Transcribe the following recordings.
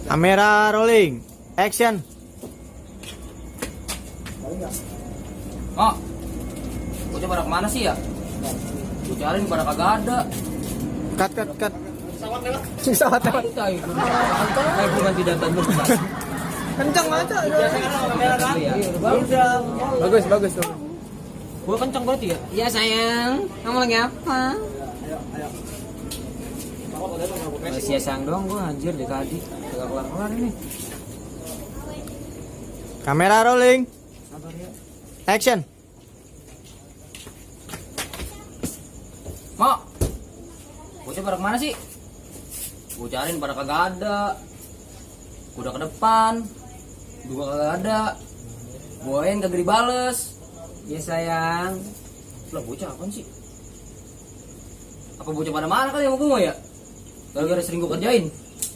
Kamera rolling, action. Oh, bocah pada kemana sih ya? Gue cariin pada kagak ada. Cut. Pesawat lewat. Kayak gue ganti data dulu. Kencang aja. Bagus tuh. Gue kenceng berarti ya? Iya sayang, kamu lagi apa? Masih sayang doang gue anjir dari tadi. Kagak kelar-kelar ini. Kamera rolling, Sabar ya. action. Mak, bocah pada kemana sih? Gue cariin pada kagak ada. Gue udah ke depan, juga kagak ada. Boain kagak dibales. Iya sayang. Lah bocah apaan sih? Apa bocah pada mana kali sama gue ya? Gara-gara sering gue kerjain.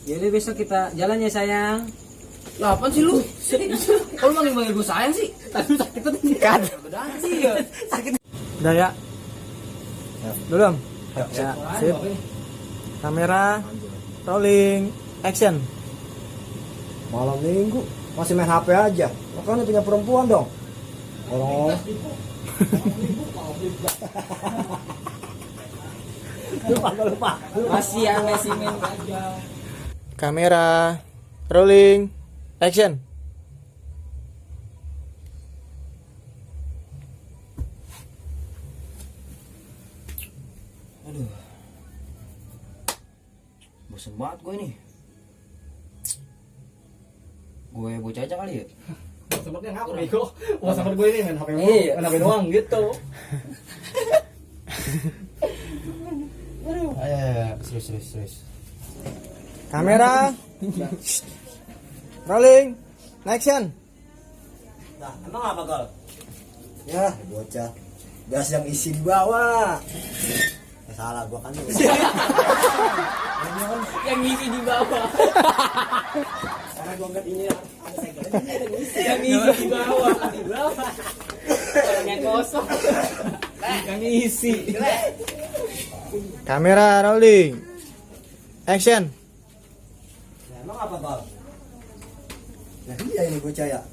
Jadi besok kita jalan ya sayang. Lah apaan sih lu? Kok lu manggil gue sayang sih? Tadi sakit tadi. Kan. Bedahan sih ya. Sakit. Udah ya. Belum? Ya, sip. Kamera rolling, action. Malam minggu masih main HP aja. Makanya punya perempuan dong. Orang lupa. Masih aneh sih men. Kamera rolling, action. Aduh. Bosen banget gue ini. Gue bocah aja kali ya. Sempatnya ngapa bego? Wah sama gue ini main HP mulu, Iya. main HP doang gitu. Ayo, serius. Kamera rolling, action. Nah, emang apa Gol? Ya, bocah. Gas yang isi di bawah. Salah gua kan. Yang ngisi di bawah. Karena gua enggak ini ada segel. Yang ngisi di bawah. Di bawah. Yang kosong. Yang ngisi. Kamera rolling, action. Nah, emang apa Gol? Nah, iya ini bocah ya.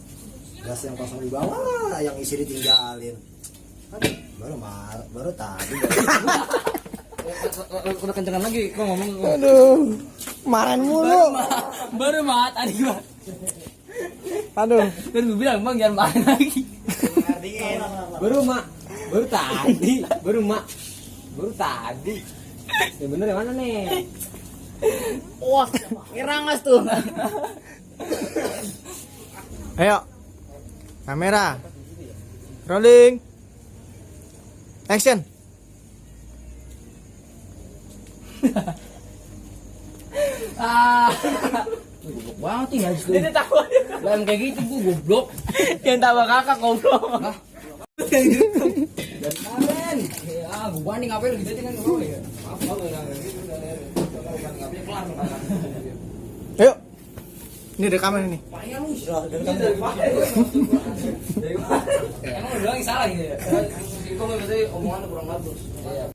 Gas yang kosong di bawah, yang isi ditinggalin. Aduh, baru tadi. Udah kencengan lagi kok ngomong. Aduh, kemarin mulu. Baru mah tadi gua. Aduh, Dan gue bilang bang jangan main lagi. Baru tadi. Ya bener yang mana nih? Wah, ngerangas tuh. ayo. Kamera rolling, action. Goblok banget ya guys. Ini tahu. Lah kayak gitu gua goblok. Yang tawa kakak goblok. Dan kalian, ya gua banding ngapain gitu kan enggak mau ya. Maaf ya. Ayo. Ini rekaman ini. Emang lu doang yang salah gitu ya. Itu mah biasanya omongan kurang bagus. Iya.